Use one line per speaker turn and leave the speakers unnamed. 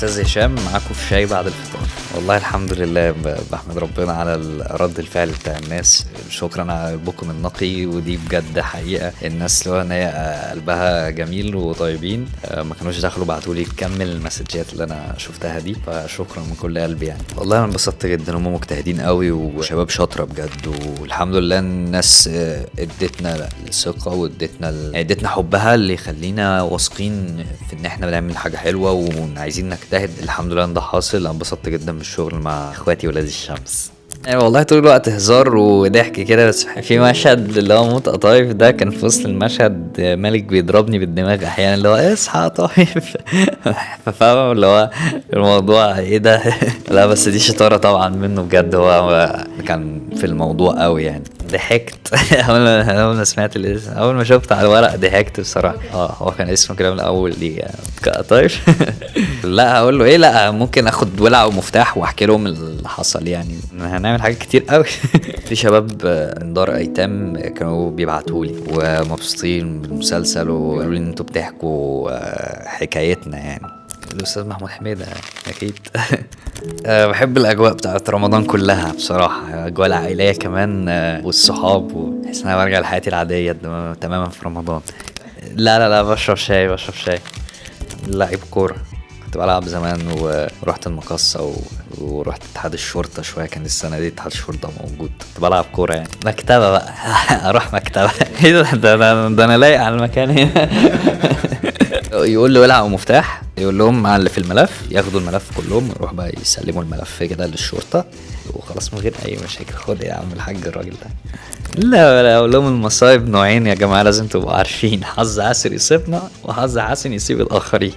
معتز هشام معاكم في شاي بعد الفطار. والله الحمد لله، بحمد ربنا على رد الفعل بتاع الناس. شكرا على قلبكم النقي، ودي بجد حقيقة. الناس اللي هو ان هي قلبها جميل وطيبين، ما كانوش دخلوا بعتوا لي كم المسجات اللي انا شفتها دي، فشكرا من كل قلبي يعني. والله انا انبسطت جدا، هم مجتهدين قوي وشباب شاطرة بجد، والحمد لله الناس ادتنا الثقة وادتنا ادتنا حبها اللي يخلينا واثقين في ان احنا بنعمل حاجة حلوة وعايزين نجتهد. الحمد لله ان ده حاصل. انا انبسطت جدا بالشغل مع اخواتي ولاد الشمس. يعني والله طول الوقت هزار وضحك كده، بس في مشهد اللي هو موت قطايف ده، كان في وسط المشهد مالك بيضربني بالدماغ احيانا، اللي هو اصحى قطايف. فاهم اللي هو الموضوع ايه ده؟ لا بس دي شطارة طبعا منه بجد، هو كان في الموضوع قوي يعني. ضحكت اول ما سمعت الاسم، اول ما شفت على الورق ضحكت بصراحة. هو كان اسمه كده من الاول دي قطايف. لا هقول له ايه، لا ممكن اخد ولعه ومفتاح واحكي لهم اللي حصل يعني، هنعمل حاجات كتير قوي. في شباب من دار ايتام كانوا بيبعتوا لي ومبسوطين بالمسلسل ويقولوا لي ان انتوا بتحكوا حكايتنا يعني. الاستاذ محمود حميده اكيد. بحب الاجواء بتاعت رمضان كلها بصراحة، الاجواء العائلية كمان والصحاب، وبحس ان انا برجع لحياتي العادية تماما في رمضان. لا لا لا، بشرب شاي، بشرب شاي. لعيب كورة كنت بلعب زمان، ورحت المقصه ورحت اتحاد الشرطة شوية، كان السنة دي اتحاد الشرطة موجود، كنت بلعب كورة يعني. مكتبه بقى. اروح مكتبه. ايه ده ده انا لايق على المكان هنا. يقول له ولع ومفتاح، يقول لهم على اللي في الملف، ياخدوا الملف كلهم ويروح بقى يسلموا الملف كده للشرطة وخلاص من غير اي مشاكل. خد يا عم الحاج الراجل ده. لا لا، اقول لهم المصايب نوعين يا جماعة، لازم تبقوا عارفين، حظ عسر يصيبنا وحظ حسن يصيب الاخرين.